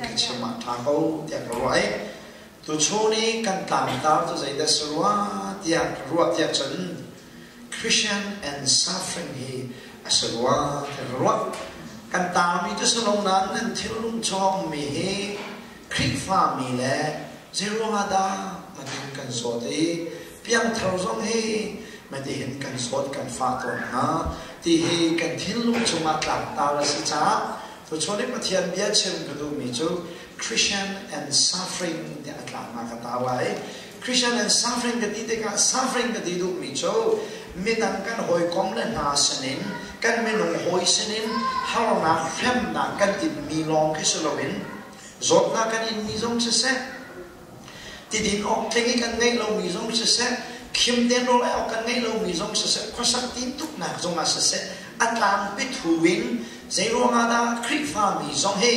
ka chim ah ṭha ko tiah ka ruah i tuchun i kan tlangtar cu zeidah si rua tiah ka ruah tiah cun Christian and suffering hi a si rua tiah ka ruah. Kan taarmi cu si lo nain nan thinlung chung a ummi hi Khrihfami le zeiruang ah dah matin kan zawt i piangthar zong hi matihin kan zawt kan fah tawn hnga ti hi kan thinlung chungah tlangtar a si caah tuchun i Pathian bia chim ka duhmi cu Christian and suffering tiah a tlangnak ka tar lai. Christian and suffering ka ti tikah suffering ka ti duhmi cu midang kan hawikom le hna sinin kan minung hawi sinin harnak hremnak kan inmi lawng khi si loin zawtnak kan inmi zong siseh tidin awk tling i kan ngeih lomi zong siseh khim ten rawl ei awk kan ngeih lomi zong siseh khuasak tintuknak zongah siseh a tlangpi thu in zeiruangah dah Khrihfami zong hi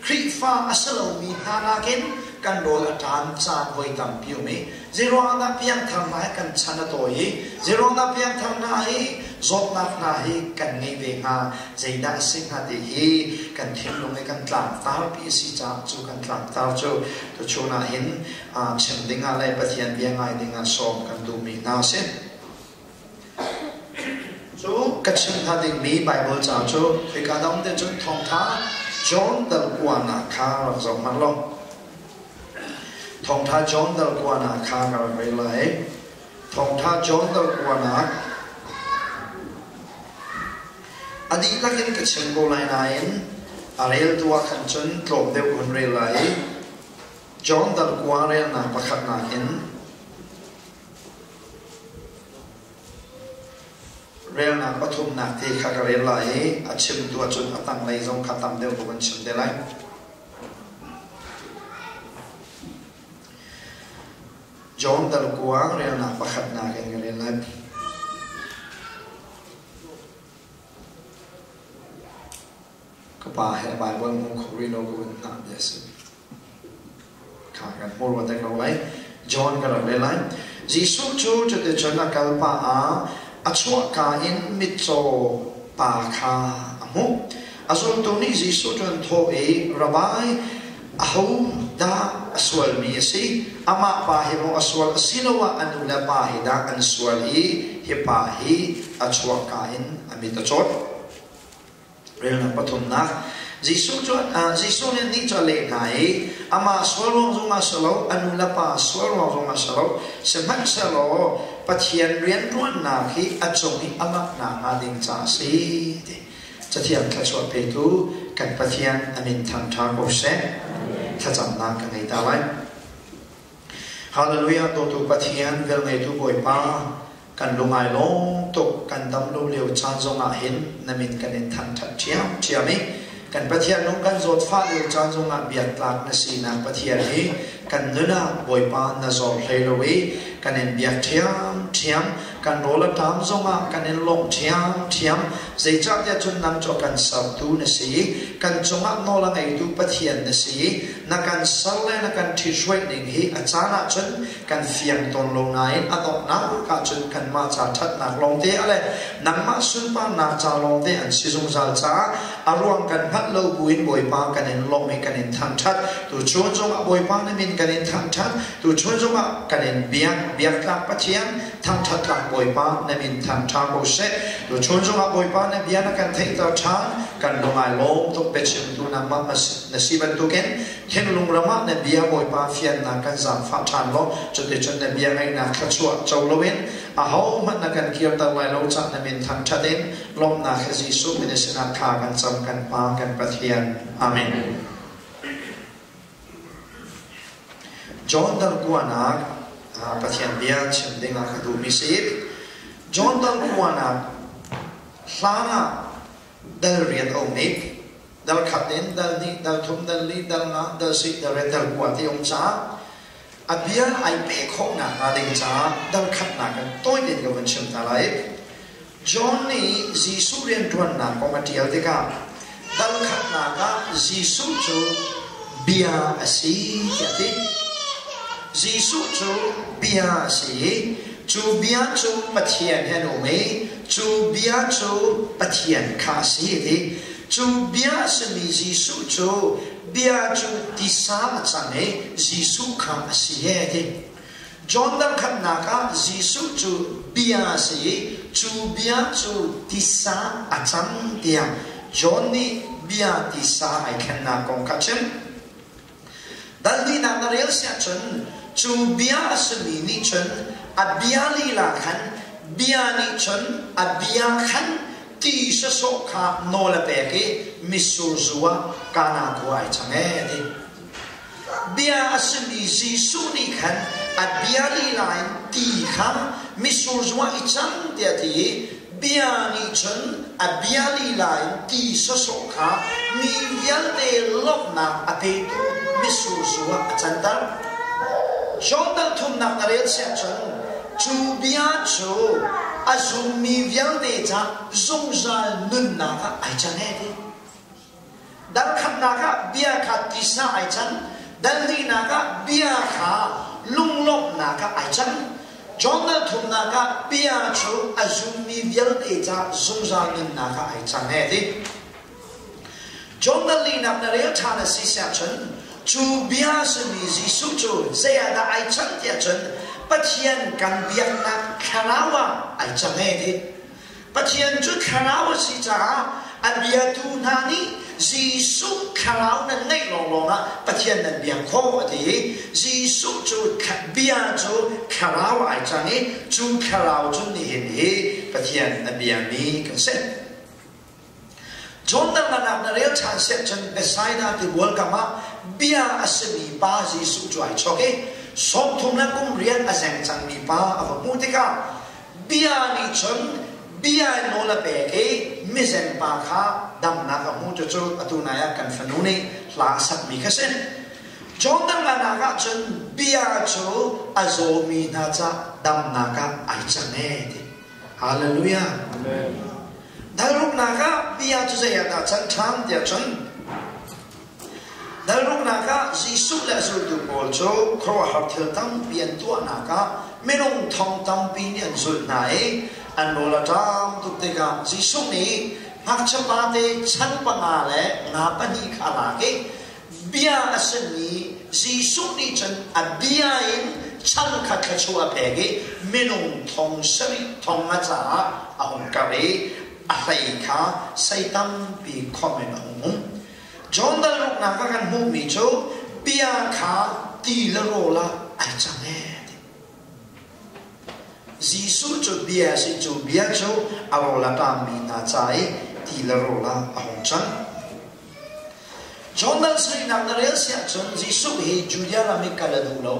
Khrihfa a si lomi hna nakin kan rawl a ṭam caan voi tampi um i zeiruangah dah piangthar hna hi kan chan a tawi i zeiruangah dah piangthar hna hi zawtnak hna hi kan ngei ve hnga zeidah a si hnga ti hi kan thinlung i kan tlangtarpi a si caah cu kan tlangtar cu tuchun ah hin chim dingah le Pathian bia ngai dingah sawm kan duhmi hna a si. Cu ka chim hnga dingmi Baibal ca cu hika dang te cun thawngtha John dal kuanak kha rak zoh hmanh law. Thawngtha John dal kuanak kha ka rak rel lai. Thawngtha John dal kuanak a dihlak in ka chim ko lai nain a reltu ah khan cun tlawm deuh hun rel lai. John dal kua relnak pakhatnak in Relnak pathumnak te kha ka rel lai i a chimtu ahcun a tanglei zong kha tam deuh ka van chim te lai. John dal kuang relnak pakhatnak in ka rel lai. Ka pa he Baibal hmu kho rih lo ka vun hngah bia si. Kha kan hmur va te ko lai. John ka rak rel lai. Jesuh cu cuticun a kal pah ah a chuahka in mitcaw pa kha a hmuh. A zultu nih Jesuh cu an thawh i, Rabbi, aho dah a sualmi a si? Amah pa hi maw a sual asiloah a nu le pa hi dah an sual i hi pa hi a chuahka in a mit a cawt? Relnak pathumnak Jesuh cu Jesuh nih nih cu a leh hna i amah sual ruang zongah si lo a nu le pa sual ruang zongah si lo sihmanhsehlaw Pathian rianṭuannak hi a cung i a langhnak hnga ding ca a si ti Cathiang thluachuah petu kan Pathian a min thangṭha ko seh. Thlacamnak ka ngei ta lai. Hallelujah dawtu Pathian velngeitu Bawipa kan lung ai lawm tuk kan dam lo lio caan zongah hin na min kan in thangṭhat ṭhiamṭhiam i kan Pathian nung kan zawtfah lio caan zongah biaktlak na sinak Pathian hi kan nun ah Bawipa na zor hlei lo i kan in biak ṭhiamṭhiam kan rawl a ṭam zongah kan in lawmh ṭhiamṭhiam zeicahtiah cun nang cu a kan sertu na si i kan cungah nawl a ngeitu Pathian na si i na kan ser le na kan ṭhithruai ning hi a caan ahcun kan fiang tawn lo nain a donghnak ahcun kanmah ca ṭhatnak lawngte a le nangmah sunparnak ca lawngte an si zungzal caah a ruang kan hngalh lo buin Bawipa kan in lawmh i kan in thangṭhat tuchun zongah Bawipa na min kan in thangṭhat tuchun zongah kan in biak biaktlak Pathian thangṭhat tlak Bawipa na min thangṭha ko seh tuchun zongah Bawipa na bia na kan theihter ṭhan kan lung ai lawm tuk biachimtu nangmah na si bantukin thinlung ram ah na bia Bawipa fiannak kan zaangfah ṭhan law cuticun na bia ngaihnak thluachuah co loin ahohmanh na kan kirter lai lo cah na min thangṭhat in lawmhnak he Jesuh min sinah thla kan cam kan Pa kan Pathian. Amen. John dal kuanak Pathian bia chim dingah ka duhmi si. John dal kuanak hlan ah dal rian a um i dal khat in dal hnih dal thum dal li dal nga dal si dal riat dal kua ti um caah a bia ai pe khawh nak hnga ding caah dal khatnak in tawi tein ka vun chim hna lai. John nih Jesuh rianṭuannak kong a ṭial tikah dal khatnak ah Jesuh cu bia a si tiah a ti. Jesuh cu bia a si i cu bia cu Pathian he an um i cu bia cu Pathian kha a si a ti. Cu bia a simi Jesuh cu Bia cu tisa a cang i Jesuh kha a si e ti. John dang khatnak ah Jesuh cu bia a si i cu bia cu tisa a cang tiah John nih bia tisa ai thlennak kong kha a chim. Dal hnihnak na rel siah cun cu bia a simi nih cun a bia lila khan bia nih cun a bia khan ti sawsawh kha nawl a pek i mitsur zu ah Kana khua ai cang ee ti. Bia a simi Jesuh nih khan a bia lila in ti kha mitsur zu ah i cang tiah a ti i bia nih cun a bia lila in ti sawsawh kha mi vialte lawmhnak a petu mitsur zu ah a canter. John dal thumnak na rel siah cun cu bia cu a zummi vialte ca zungzal nunnak ah ai can he ti. Dal khatnak ah bia kha tisa ai can. Dal hnihnak ah bia kha lunglawmhnak ah ai can. John dal thumnak ah bia cu a zummi vialte ca zungzal nunnak ah ai cang he ti. John dal linak na rel ṭhan a si siah cun cu bia simi Jesuh cu zei ah dah ai can tiah cun Pathian kan biaknak thlarau ah ai cang he ti. Pathian cu thlarau a si caah a biatu hna nih Jesuh thlarau nan ngeih lawnglawng ah Pathian nan biak khawh a ti i Jesuh cu bia cu thlarau ai cang i cu thlarau cu nihin hi Pathian a biami kan si. John danglanak na rel ṭhan siah cun Bethsaida tibual kam ah bia a simi pa Jesuh cu ai chawk i 30 le kum rian a zeng cangmi pa a va hmuh tikah Bia nih cun bia in nawl a pek i mizeng pa kha damnak a hmu cucu atu nai ah kan fanu nih hla a sakmi kha si. John danglanak ah cun bia cu a zawmi hna ca damnak ah ai cang ee ti. Hallelujah. Amen. Dalruknak ah bia cu zei ah dah can ṭhan tiah cun Dalruknak ah Jesuh le a zultu pawl cu khuaruahhar thil tampi an tuahnak ah minung thong tampi nih an zulh hna i an rawl a ṭam tuk tikah Jesuh nih ngakchia pate chan panga le nga pahnih kha a lak i bia a simi Jesuh nih cun a bia in chan kha thluachuah a pek i minung thong sarih thong a caah a hung karh i a hlei kha sei tampi khomh in a hung um. John dal ruknak ah kan hmuhmi cu bia kha ti le rawl ah ai cang ee ti. Jesuh cu bia si cu bia cu a rawl a ṭammi hna ca i ti le rawl ah a hung cang. John dal sarihnak na rel siah cun Jesuh hi Judea ram i kal a duh lo.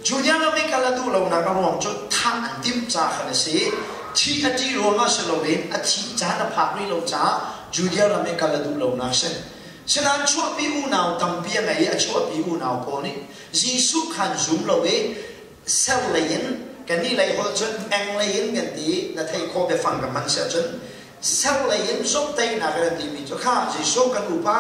Judea ram i kal a duh lonak a ruang cu thah an timh ca khan a si. Thih a ṭih ruangah si loin a thih caan a phak rih lo caah Judea ram i kal a duh lonak a si. Sinain chuahpi unau tampi a ngei i a chuahpi unau pawl nih Jesuh kha an zum lo i ser lei in kannih lei holh cun eng lei in kan ti i na theih khawh biafang ka hman si ahcun ser lei in zomhtaihnak kan timi cu kha Jesuh kan upa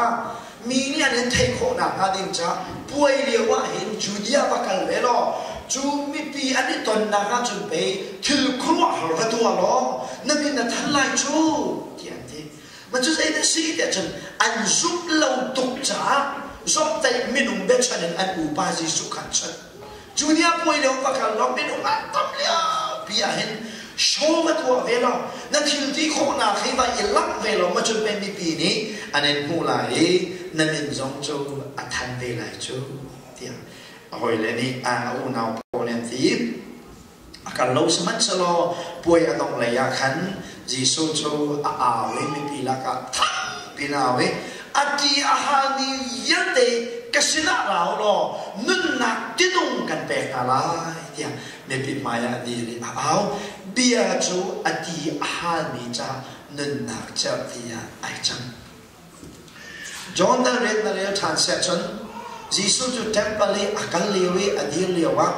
mi nih an in theih khawh nakhnga ding caah puai lio ah hin Judea va kal ve law cu mipi an i tonnak ah cun pei thil khuaruahhar va tuah law na min a than lai cu tiah an ti. Ma cu zei dah si tiah cun an zumh lo tuk caah zomhtaih minung biachan in an upa Jesuh kha an chanh. Judea puai lio va kal law minung an tam liopi ah hin show va tuah ve law na thil ti khawhnak hi va i langh ve law ma cun pei mipi nih an in hmuh lai i na min zong cu a than ve lai cu tiah a hawile nih a unau pawl nih an ti. A kal lo sihmanhsehlaw puai a dongh lei ah khan Jesuh cu a au i mipi lakah thangpi in a au i a ti a halmi vialte ka sinah ra u law nunnak tinung kan pek hna lai tiah mipi hmaiah a dir i a au. Bia cu a ti a halmi ca nunnak cerhti ah ai cang. John dal rian na rel ṭhan siah cun Jesuh cu ṭempal i a kal lio i a dir lioah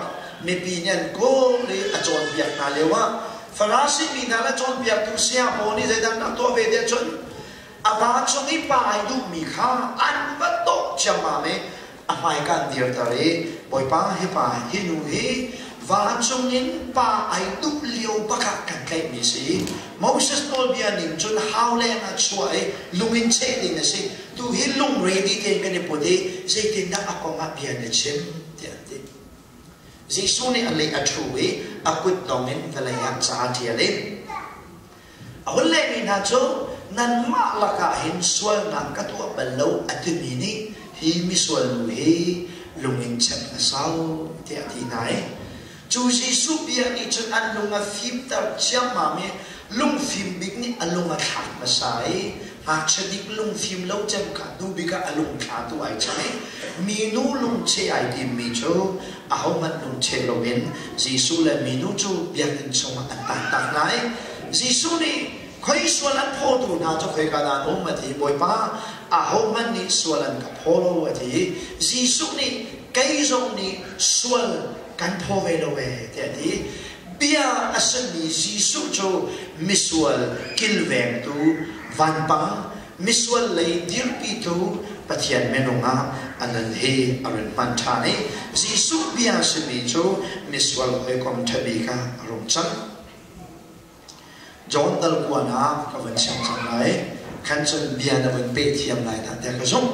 mipi nih an kawl i a cawnpiak hna lioah Farasi mi hna le cawnpiaktu saya pawl nih zeidah an rak tuah ve tiah cun a va cung i pa ai duhmi kha an va tawh ciammam i a hmaika an dirter i Bawipa hi pa hi nu hi Vancung in pa ai duh lio bak ah kan tlaihmi si. Moses nawlbia ning cun hau leng ah chuah i lung in cheh ding a si. Tu hi lung ready tein kan i put i zeitindah a kong ah bia na chim tiah an ti. Jesuh nih a leh a ṭhu i a kut dong in vawlei ah ca a ṭial i a hun lehmi hna cu nanmah lakah hin sualnak ka tuah bal lo a timi nih hi misual nu hi lung in chek a sau tiah a ti hna i cu Jesuh bia nih cun an lung a fimter ciammam i lungfim bik nih a lung a thlak hmasa i ngakchia bik lungfim lo cem kha hnu bik ah a lungthlatu ai cang i minu lungcheh ai timmi cu ahohmanh lungcheh loin Jesuh le minu cu biakinn chungah an tantak hna i Jesuh nih khoi sual an phawtu hna cu khoika dah an um a ti Bawipa ahohmanh nih sual an ka phaw lo a ti Jesuh nih kei zong nih sual kan phaw ve lo ee tiah a ti Bia a simi Jesuh cu misual kilvengtu vanpang, misual lei dirpitu Pathian minung ah a nun hi a run hman ṭhan i Jesuh bia simi cu misual hawikom ṭha bik ah a rung cang. John dal kuan ah ka vun chim cang lai. Khan cun bia na vun peh thiam lai dah tiah ka zumh.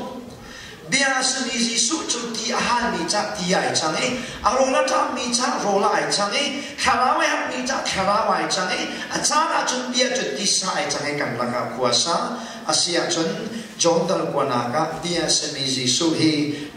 Bia a simi Jesuh cu ti a halmi cah ti ai cang i a rawl a ṭammi cah rawl ai cang i thlarau ai hammi cah thlarau ai cang i a caan ahcun bia cu tisa ai cang i kan lakah khua sa. A si ahcun John dal kuanak ah bia a simi Jesuh hi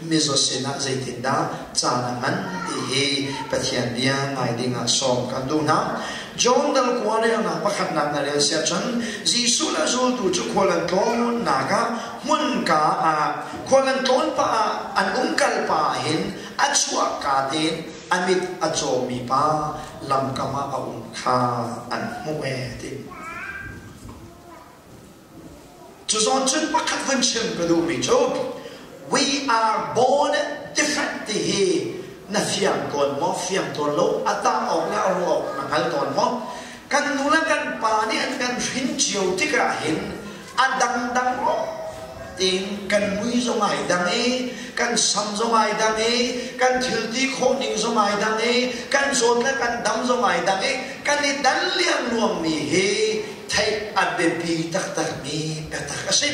mizaw sinah zeitindah caan a hman ti hi Pathian bia ngai dingah sawm kan duh hna. John dal kua relnak pakhatnak na rel siah cun Jesuh le zultu cu khual an tlawnnak ah hmunka ah khual an tlawn pah ah an umkal pah ah hin a chuahka tein a mit a cawmi pa lamkam ah a um kha an hmuh ee ti. Cu zawn cun pakhat vun chim ka duhmi cu we are born different ti hi na fiang tawn maw fiang tawn lo a tah awk le a ruah awk na hngal tawn maw kan nu le kan pa nih an kan hrin cio tikah hin a dangdang tein kan mui zong ai dang i kan sam zong ai dang i kan thil ti khawh ning zong ai dang i kan zawt le kan dam zong ai dang i kan i dan liangluang mi hi theih a biapi taktakmi biatak a si.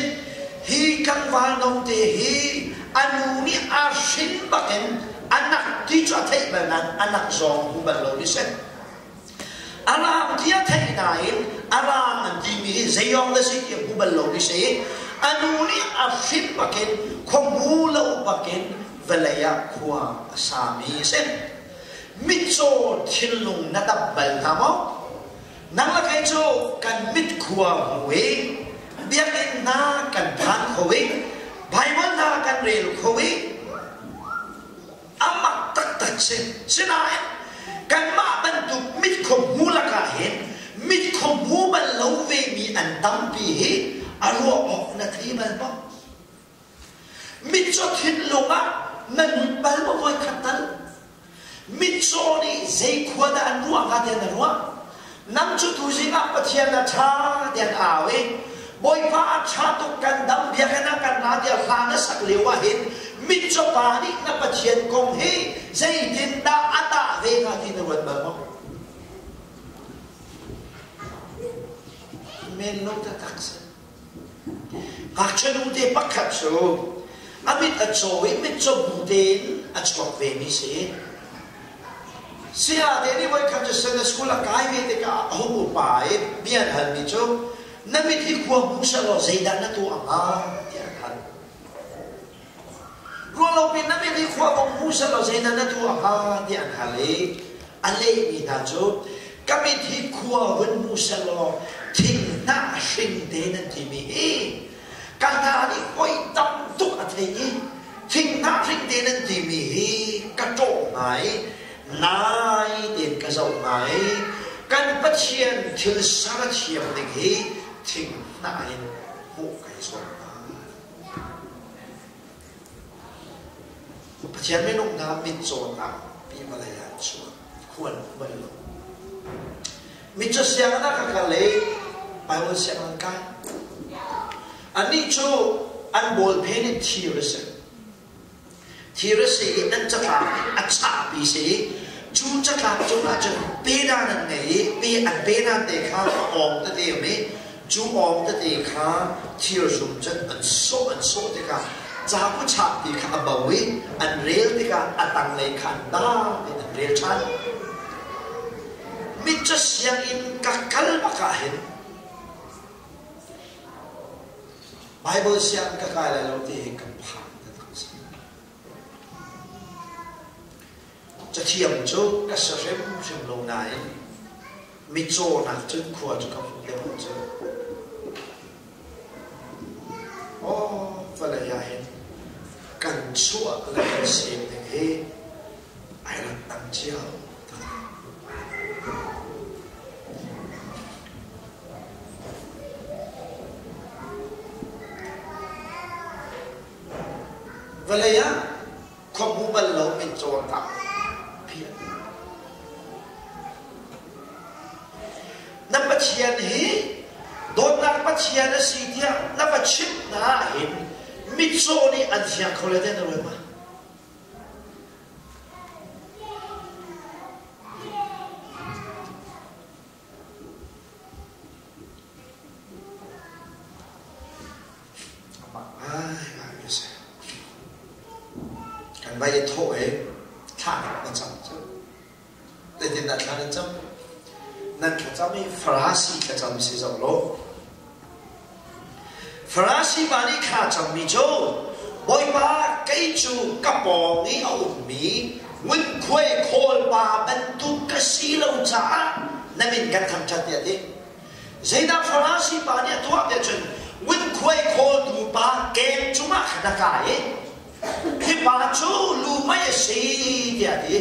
Hi tlangval note hi a nu nih a hrin bakin anak ti cu a theih bal nain anak zawng hmu bal lo ni si. A raang ti a theih nain a raang an timi hi zeiawng dah si ti a hmu bal lo ni si. A nu nih a hrin bakin khuamu lo bakin vawlei ah khua a sami a si. Mitcaw thinlung na dap bal hna maw? Nang le kei cu kan mit khua hmu i biakinn hna kan phan kho i Bible hna kan rel kho i a mak taktak si. Sinain kanmah bantuk mit khua hmu lakah hin mit khua hmu bal lo vemi an tampi hi a ruah awk na thei bal maw? Mitcaw thinlung ah na lut bal maw voikhat tal? Mitcaw nih zei khua dah an ruah hnga tiah na ruah? Nang cu tuzing ah Pathian a ṭha tiah an au i Bawipa a ṭha tuk kan dam biakinn ah kan ra tiah hla na sak lio ah hin mitcaw pa nih na Pathian kong hi zeitindah a tah ve hnga ti na ruat bal maw? Men lo taktak si. Ngakchia nute pakhat cu a mit a caw i mitcaw bu tein a chuak vemi si. Saya te nih voikhat cu Sunday school a kai ve tikah a hung upa i bia an halmi cu na mit hi khua hmu selaw zeidah na tuah hnga tiah an hal. Ruahlopi na mit hi khua kong hmu selaw zeidah na tuah hnga tiah an hal i a lehmi hna cu ka mit hi khua hun hmu selaw thinghnah hring te nan timi hi ka hna nih oi tam tuk a thei i thinghnah hring te nan timi hi ka ṭawh hna i nai tein ka zoh hna i kan Pathian thil ser a thiam ning hi thinghnah in hmuh kai zuam hna. Pathian minung hna mitcawnak pi vawlei ah chuak khuan bal lo. Mitcaw sianginn ah ka kal i Bible sianginn kai. Annih cu an bawlphen in thir a si. Thir a si i an catlang a chahpi si. Cu catlap cungah cun pedan an ngei i pe an pedan te kha a awng tete um i cu awng tete kha thirzum cun an sawh an sawh tikah caku chahpi kha a bo i an rel tikah a tanglei kha an dam in an rel ṭhan. Mitcaw sianginn ka kal bak ah hin Bible sianginn ka kai lai lo ti hi ka phang taktak a si. Cathiam cu ka si hrimhrim lo nain mitcaw nak cun khua cu ka hmuh deuh cu. Aw, vawlei ah hin kan chuah le kan sem ding hi ai rak dang cio. Vawlei ah khuahmu bal lo mitcaw tampi an um. Na Pathian hi dawtnak Pathian a si tiah na va chimh hna ahhin mitcaw nih an fiang kho le te na ruat ma? Amah ngaingai a si. Kan vai i thawh i thla na cam cu. Zeitindah thla nan cam? Nan thlacam i Farasi thlacam si zoh law. Farasi pa nih thla cammi cu Bawipa kei cu ka pawng i a ummi ngunkhuai khawl pa bantuk ka si lo caah na min kan thangṭhat tiah a ti. Zeidah Farasi pa nih a tuah tiah cun ngunkhuai khawltu pa keng cungah khan a kai i hi pa cu lumei a si tiah a ti.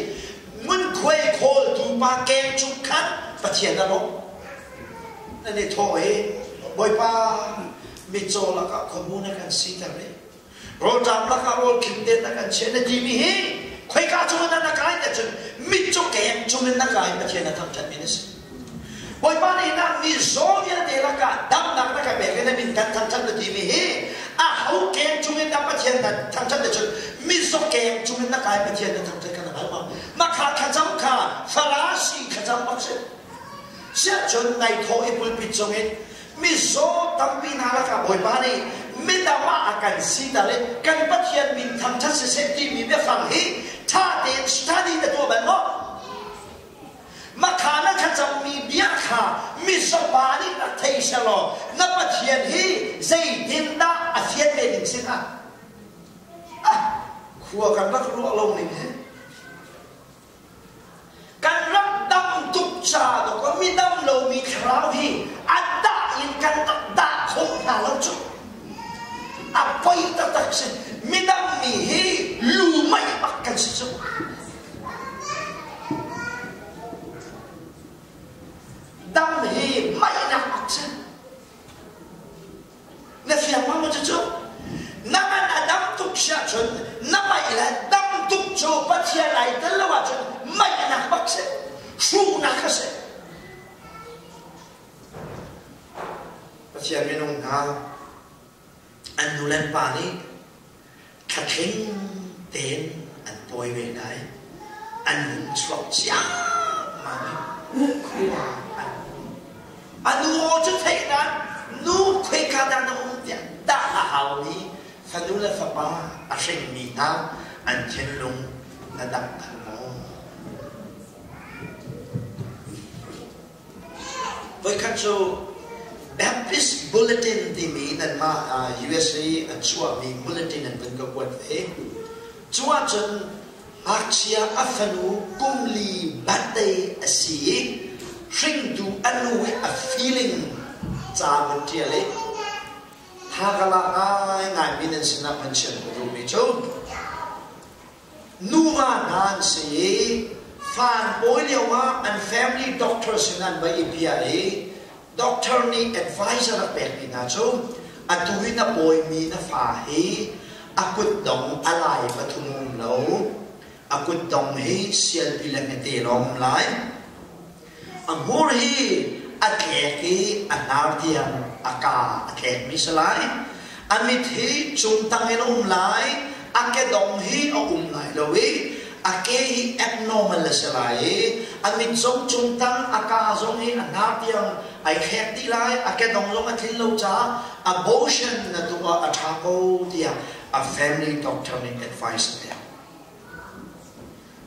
Ngunkhuai khawltu pa keng cung khan Pathian a lawmh. Nan i thawh i Bawipa mitcaw lakah khuamu na kan siter i rawlṭam lakah rawl khim te na kan chiah na timi hi khoika cungin dah na kai tiah cun mitcaw keng cungin na kai Pathian a thangṭhatmi na si. Bawipa nih na mizaw vialte lakah damnak na ka pek i na min kan thangṭhat na timi hi a ho keng cungin dah Pathian na thangṭhat na cun mizaw keng cungin na kai Pathian na thangṭhat kha na hngal ma? Makha thlacam kha Farasi thlacam bak si. Siahcun nai thawh i pulpit cungin mizaw tampi hna lakah Bawipa nih midang ah a kan siter i kan Pathian min thangṭhat siseh timi biafang hi ṭha tein study na tuah bal maw? Makha na thlacammi bia kha mizaw nih rak thei selaw na Pathian hi zeitindah a fian ve ding si hnga? Ah, khua kan rak ruah lo ning hi. Kan rak dam tuk ca dawk mi dam lomi thlarau hi a dah in kan rak dah khawh hna lo cu. A poi taktak si. Midang mi hi lu mei bak kan si cu. Dam hi meinak bak si. Na fiang ma maw cucu? Na ngan a dam tuk si ahcun na maih le dam tuk cu Pathian ai tel lo ahcun maihnak bak si. Hruhnak a si. Pathian minung hna an nu le an pa nih Thlathling tein an pawi ve hna i an hung chuak ciammam i khua an a nu aw cu theih nain nu khoika dah na um tiah dah a haumi fanu le fapa a hringmi hna an thinlung na dang bal maw? Voikhat cu Baptist Bulletin timi nanmah USA i a chuahmi bulletin an vun ka kuat ve. Cu ahcun ngakchia a fanu kum li birthday a si i hringtu a nu i a feeling ca vun ṭial i tha ka lak ngaingaimi nan sinah van chim ka duhmi cu Nuva hna an si i fa an pawi lioah an family doctor sin an va i bia i doctor nih advice a rak pekmi hna cu atu i na pawimi na fa hi a kutdong a lai pathum um lo a kutdong hi sialpi le hmete lawng um lai A hmur hi a tlek i a hnar tiang a kaa a tlekmi si lai. A mit hi cungtang in a um lai, a kedong hi a um lai lo i A ke hi abnormal a si lai i a mit zong cung tang, a ka zong hi a hnar tiang ai thlek dih lai, a kedong zong a tlin lo caah abortion na tuah a ṭha ko tiah a family doctor nih advice a pek.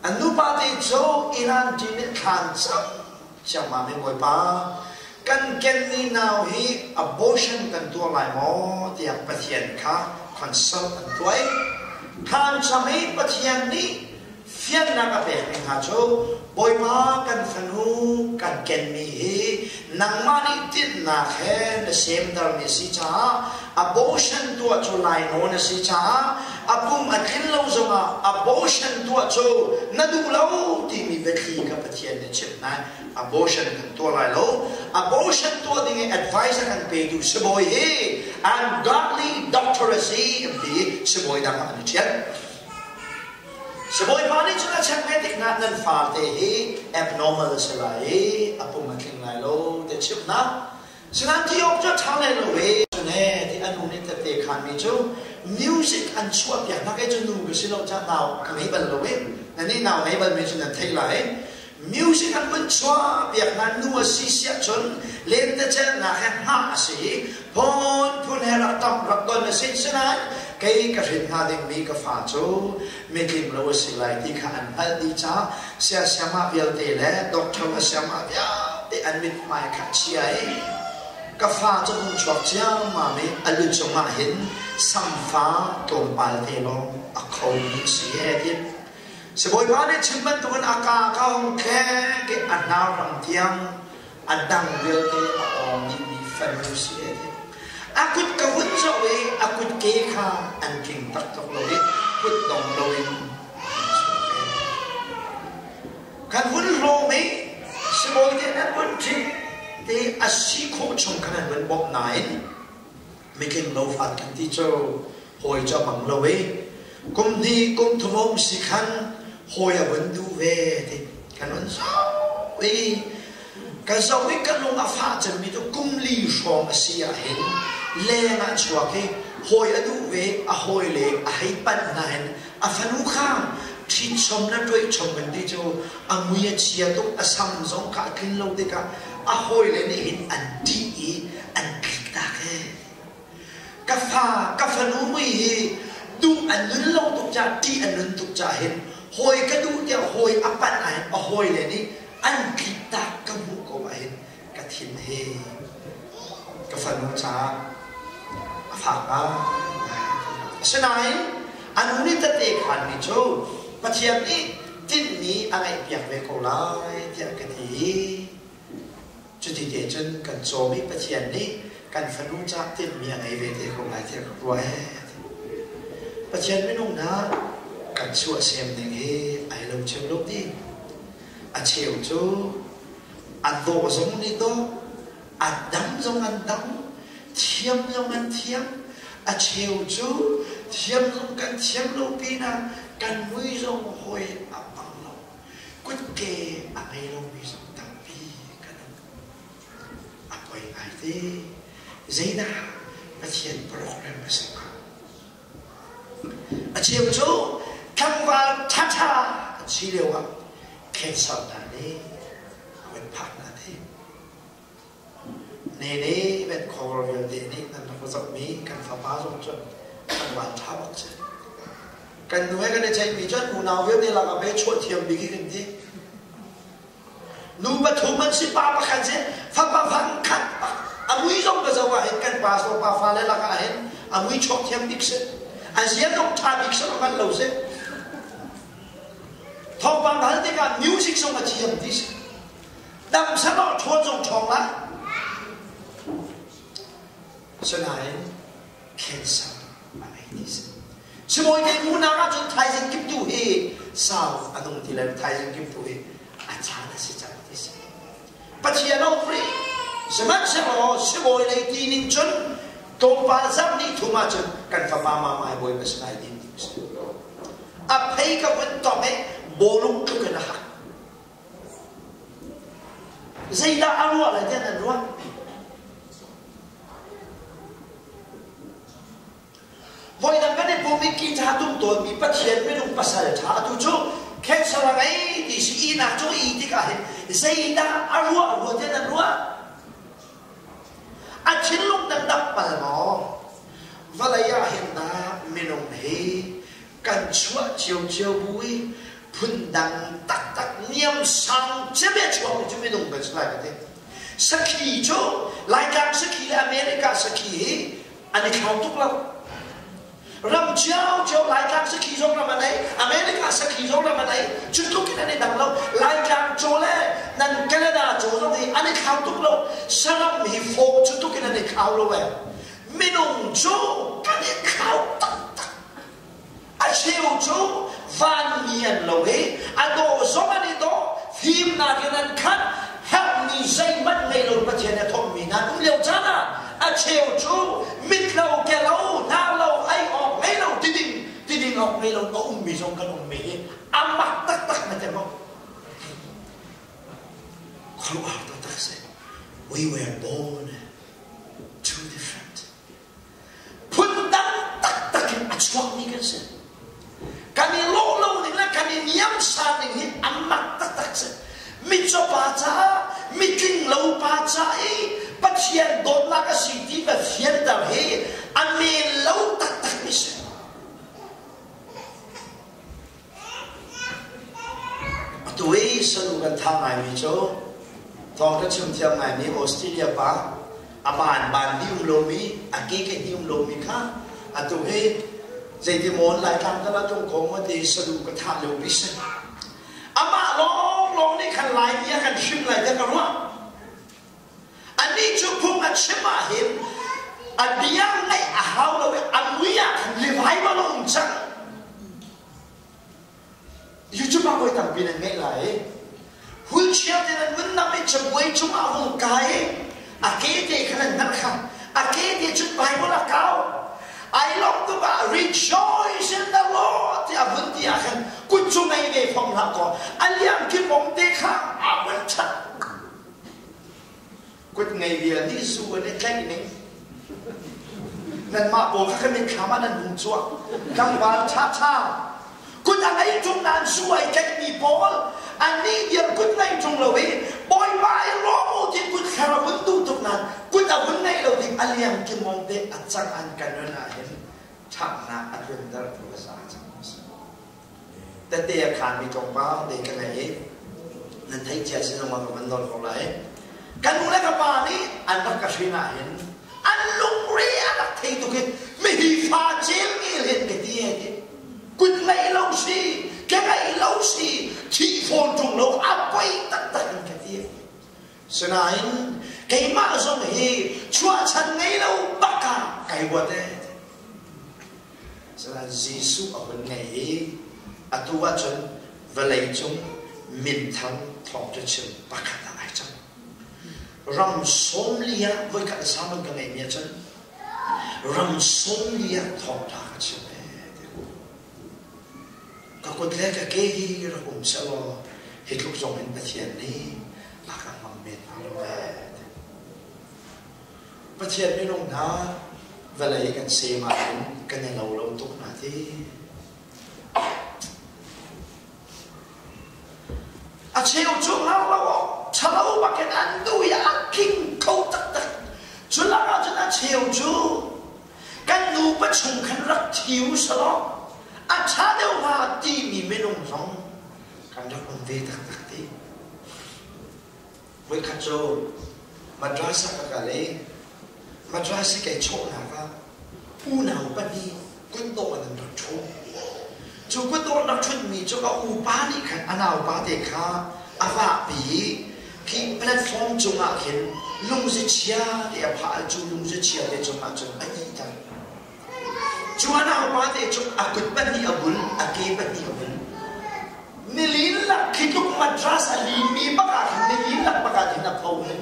An nupa te cu Iran ṭin nih thlan cang ciammam in Bawipa kan kenmi nau hi abortion kan tuah lai maw tiah Pathian kha consult an tuah i thlan cam i Pathian nih fiannak a pekmi hna cu Bawipa kan fanu kan kenmi hi nangmah nih tinhnak he na semtermi a si caah abortion tuah cu lainawn a si caah a pum a tlin lo zongah abortion tuah cu na duh lo timi biathli kha Pathian nih chimh hna. Abortion kan tuah lai lo. Abortion tuah ding i advice a kan petu sibawi hi ungodly doctor a si an ti sibawi dang ah an i ṭhial. Sibawipa nih cun a chek ve tik hna nan fate hi abnormal a si lai i a pum a tling lai lo ti a chimh hna. Sinain ti awk cu a ṭha lai lo ve. Cun he ti a nu nih tette khanmi cu music an chuahpiak hna kei cu nu ka si lo caah nau ka ngei bal lo i nannih nau ngei balmi cu nan theih lai. Music an vun chuahpiak hna nu a si siah cun lentecelhnak he hngah a si i phunphun he rak tam rak don a si. Sinain kei ka hrin hnga dingmi ka fa cu mitling lo a si lai ti kha an hngalh dih caah siasiamah vialte le doctor a siamah vialte an mithmai kha chia i ka fa cu hung chuak ciammam i a lu cungah hin samfa tlawmpal te lawng a khomi a si he ti Sibawipa nih chim bantukin a ka ka hung khek i a hnar ram tiang a dang vialte a awng dihmi fanu si a ti. A kut ka hun zoh i a kut ke kha an tling taktak lo i kut dong loin an chuak i kan hun hlawm i sibawi te nan vun ṭhit te a si khawh chung khan an vun bawmh nain Mitling lo fat kan ti cu hawi cu a bang lo i kum hnih kum thum a um si khan hawi a vun duh ve ti kan vun zoh i ka zoh i ka lung a fah cemmi cu kum li hrawng a si ah hin leng ah chuak i hawi a duh ve a hawi le a hei panh hna hin a fanu kha ṭhitchom le ṭuaichom kan ti cu a mui a chia tuk a sam zong kha a tlin lo tikah a hawile nih hin an ṭih i an tliktak he ka fa ka fanu mui hi duh an nun lo tuk caah ṭih an nun tuk caah hin hawi ka duh tiah hawi a panh ah hin a hawile nih an tliktak ka hmuh ko ah hin ka thin hi ka fanu caah a fak ngai. Asinain a nu nih tette khanmi cu Pathian nih tinhmi a ngeihpiak ve ko lai tiah ka ti i cuti te cun kan cawm i Pathian nih kan fanu caah tinhmi a ngei ve te ko lai tiah ka ruah ee. Pathian minung hna kan chuahsem ning hi ai lo cio lo ti. A cheu cu a dawh zong nih dawh, a dam zong an dam, thiam zong an thiam. A cheu cu thiam zong kan thiam lo pinah kan mui zong hawi a bang lo. Kutke a ngei lomi zong tampi kan um. A poi ngai te. Zeidah Pathian program a si hnga? A cheu cu tlangval ṭhaṭha an si lioah cancer hna nih a van phak hna te. Nene Vancouver vialte nih nan rak zohmi kan fapa zong cu tlangval ṭha bak si. Kan nu he kan i ceihmi cu an unau vialte lakah pe chuah thiam bik hi kan ti. Nu pathum an si, pa pakhat si, fapa fang khat a mui zong ka zoh ah hin kan pastor pa fale lakah hin a mui chuak thiam bik si. A zia zong ṭha bik si hngal lo si. Thawngpang hal tikah music zong a thiam ti si. Dam sanawh ṭhawn zong ṭhawng lai. Sinain cancer a ngei ti si. Sibawi te hmuhnak ahcun thaizing kiptu hi sau a nung ti le thaizing kiptu hi a caan a si cang ti si. Pathian a um rih. Sihmanhsehlaw sibawi lei ti ning cun tlawmpal zarh nih thum ahcun kan fapa mama hi bawipa sinai din ti si. A phei ka vun tong i bawlung tluk in a hak. Zeidah a ruah lai tiah nan ruah? Voidang kan i pum i ki ṭha tum tawnmi Pathian minung pasal ṭha atu cu Cancer a ngei ti si ihnak cung i tikah hin zeidah a ruah rua tiah nan ruah? A thinlung nan dap bal maw? Vawlei ah hin dah minung hi kan chuah ciocio bu i phundang taktak niamsang cem a chuakmi cu minung kan si lai ka ti. Sakhi cu Laitlang sakhi le America sakhi hi an i thlau tuk lo. Ram ciocio Laitlang sakhi zong ram a nei, America sakhi zong ram a nei, cu tluk in an i dang lo. Laitlang caw le nan Canada caw zong hi an i thlau tuk lo. Saram hi fawk cu tuk in an i thlau lo ee. Minung cu kan i thlau taktak. A cheu cu vanmi an lo i a dawh zong an i dawh, fimnak in an khat, herhmi zeihmanh ngei lo Pathian a thawkmi hna an um lio caan ah a cheu cu mit lo, ke lo, hnar lo, ei awk ngei lo, tiding tiding awk ngei lo a ummi zong kan ummi hi a mak taktak na ti maw? Khuaruahhar taktak si. We were born too different. Phundang taktak in a chuakmi kan si. Kan i lawh lo ning le kan i niamsar ning hi a mak taktak si. Mitcaw pa caah, mitling lo pa ca i Pathian dawtnak a si ti va fianter hi a men lo taktak mi si. Atu i sanu kan tha ngaimi cu thawng ka chim thiam ngaimi Australia pa a ban ban ni um lomi a ke ke ni um lomi kha atu hi zeiti mawn Laitlang tal ah tlung ko maw ti sanu ka thah lio pi si. Amah lawng lawng nih khan Laimi a kan hrim lai tiah ka ruah. Anih cu phung a chim ahhin a bia ngaih a hau lo i a mui ah khan revival a um cang. YouTube ah voi tampi nan ngeih lai i wheelchair te nan vun nam i cabuai cungah hung kai i a ke te kha nan hngalh kha a ke te cun Bible a kau ai lawm tuk ah rejoice in the Lord ti a vun ti ah khan kut cu ngei ve fom hlah kaw a liang ki pom te kha a vun chat Kut ngei vial nih zu an i tlaih ning. Nanmah pawl kha kan mitthlam ah nan hung cuak. Tlangval ṭhaṭha. Kut a ngei ṭung nain zu ai tlaihmi pawl annih vial kut ngei ṭung lo i Bawipa i lawm u ti kut thler a vun duh tuk nain kut a vun ngeih lo ding a liang kimong te a cang an kan nun ahhin ṭhatnak a tlunter tu a za cang. Tette a khaanmi tlawmpal te ka ngei i nan theih cia sin zongah ka van nawl ko lai. Ka nu le ka pa nih an rak ka hrin ahhin an lungre a rak thei tuk i mihi fa cel ngel hen ka ti e ti. Kut ngeih lo si, ke ngeih lo si, thih fawn ṭung lo a poi taktak in ka ti e. Sinain keimah zong hi chuahchan ngei lo bak ah kai ruat e. Sinain Jesuh a hun ngei i atu ahcun vawleicung minthang thawngṭha chim pakhat ah ai cang. Ram 40 ah voikhat sermon ka ngeihmi ahcun ram 40 ah thawngṭha ka chim ve. Ka kut le ka ke hi rak um sehlaw hi tluk zong in Pathian nih a ka hmang men hnga lo ve. Pathian minung hna vawlei kan sem ahcun kan i lo lo tuk hna ti. A cheu cu ngar lo awk ṭhalo bakin an duh i an tling kho taktak. Cu lakah cun a cheu cu kan nupa chung khan rak thi u selaw a ṭha deuh hnga timi minung zong kan rak um ve taktak ti. Voikhat cu madrasa ka kal i madrasa kai chawhnak ah unau pahnih kutdawh in an rak ṭhu. Cu kutdawh an rak ṭhutmi cu a upa nih khan a naupa te kha a vahpi i khi platform cungah khin lungzi chia te a phah i cu lungzi chia te cungah cun a ihter. Cu a naupa te cu a kut pahnih a bul, a ke pahnih a bul. Nilin lak khi tluk madras a linmi bak ah khin nilin lak bak ah khin a pho he.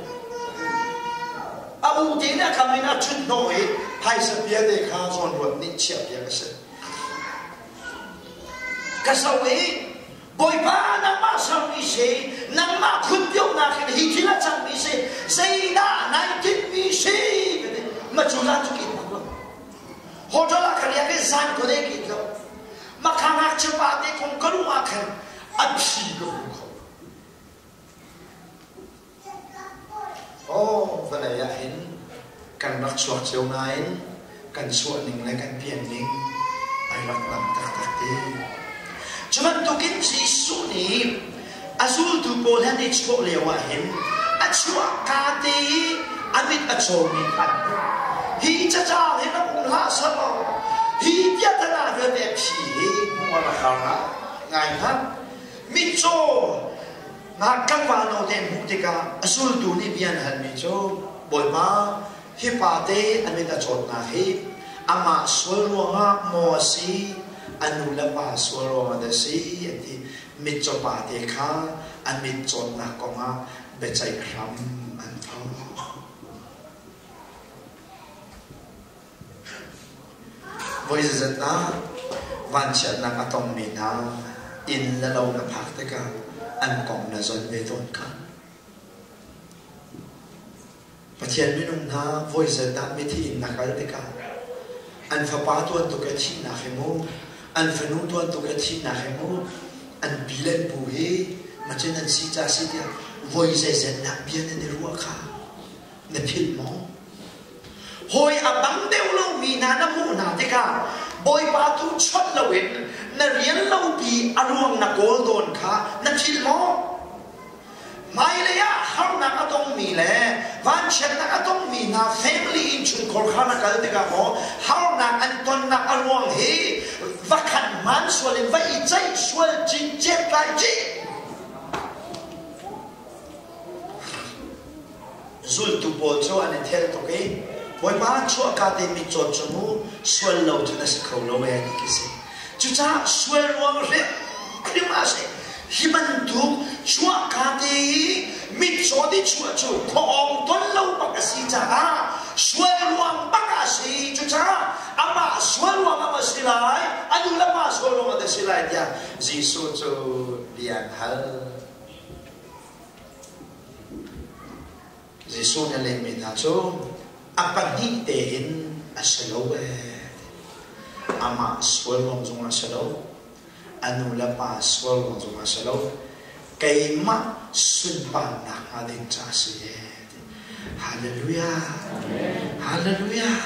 A u te nih a kam in a ṭhut hnawh i phaisa bia te kha zawnruat nih chiah piak a si. Ka so i Bawipa nangmah sermi si, nangmah khunpionak hin hi thil a cangmi si, zeidah nai tinhmi si? Ka ti. Ma cu zan cu kin lo. Hotel ah ka riak i zan ko dei kin lo. Makha ngakchia pa te kong ka ruah ah khan. A phi ka hmu kho. Aw, vawlei ah hin kan rak chuak cio nain kan chuah ning le kan pian ning ai rak dang taktak te. Cu bantukin Jesuh nih a zultu pawl he an i chawh lio ah hin a chuah ka te i a mit a cawmi kha an hmuh. Hi cacaang hi rak um hlah selaw hi piahtana vialte a phi hi hmuh a rak har ngai hnga. Mitcaw tlangval note an hmuh tikah a zultu nih bia an halmi cu Bawipa hi pa te a mit a cawtnak hi amah sual ruangah maw a si a nu le pa sual ruangah dah a si an ti. Mitcaw pa te kha a mit cawtnak kongah biaceih hram an thawk. Voi zeizat ah vanchiatnak a tongmi hna inn le lo na phak tikah an kong na zon ve tawn kha. Pathian minung hna voi zat ah mithi inn na kal tikah an fapa tuan tuk i thihnak hi mu, an fanu tuan tuk i thihnak hi mu, an pi le an pu hi machin an si ca si tiah voi zeizat nak bia nan i ruah kha na philh maw? Hawi a bang deuh lomi hna na hmuh hna tikah Bawipa tu chawnh loin na rian lopi a ruang na kawl tawn kha na philh maw? Hmailei ah harnak a tongmi le vanchiatnak a tongmi hna family innchungkhar kha na kal tikah maw harnak an tonnak a ruang hi va khat hmaan sual in va i ceih sual cincet lai cih. Zultu pawl cu an i thelh tuk i Bawipa chuahka te mitcaw cu mu sual lo cu na si kho lo ee ti khi si. Cucaah sual ruang hrimhrim ah si hi bantuk chuahka te i mitcaw ti chuah cu khuaawng ton lo bak a si caah sual ruang bak ah si. Cucaah amah sual ruang ah a si lai, a nu le pa sual ruang ah a si lai tiah Jesuh cu bia an hal. Jesuh nih a lehmi hna cu a pahnih tein a si lo ee. Amah sual ruang zongah a si lo. A nu le pa sual ruang zongah a si lo. Keimah sunparnak hnga ding ca a si ee. Hallelujah. Hallelujah.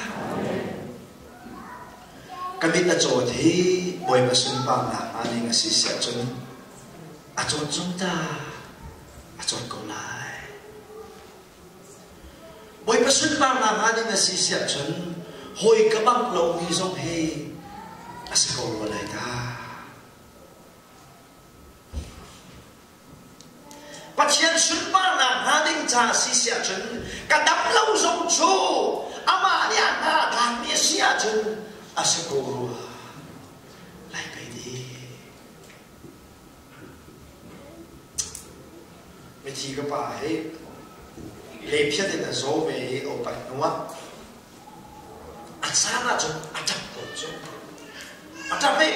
Ka mit a cawt hi Bawipa sunparnak hnga ding a si siah cun a cawt zong ta a cawt ko lai. Bawipa sunparnak hnga ding a si siah cun hawi ka bangh lomi zong hi a si ko rua lai ta. Pathian sunparnak hnga ding ca a si siah cun ka dam lo zong cu amah nih a hna a tlakmi a si ahcun a si ko rua lai pei di. Mithi ka pa hi lephiat in a zaw ve i a upat hnuah a caan ahcun a ṭap tawn cu. A ṭap i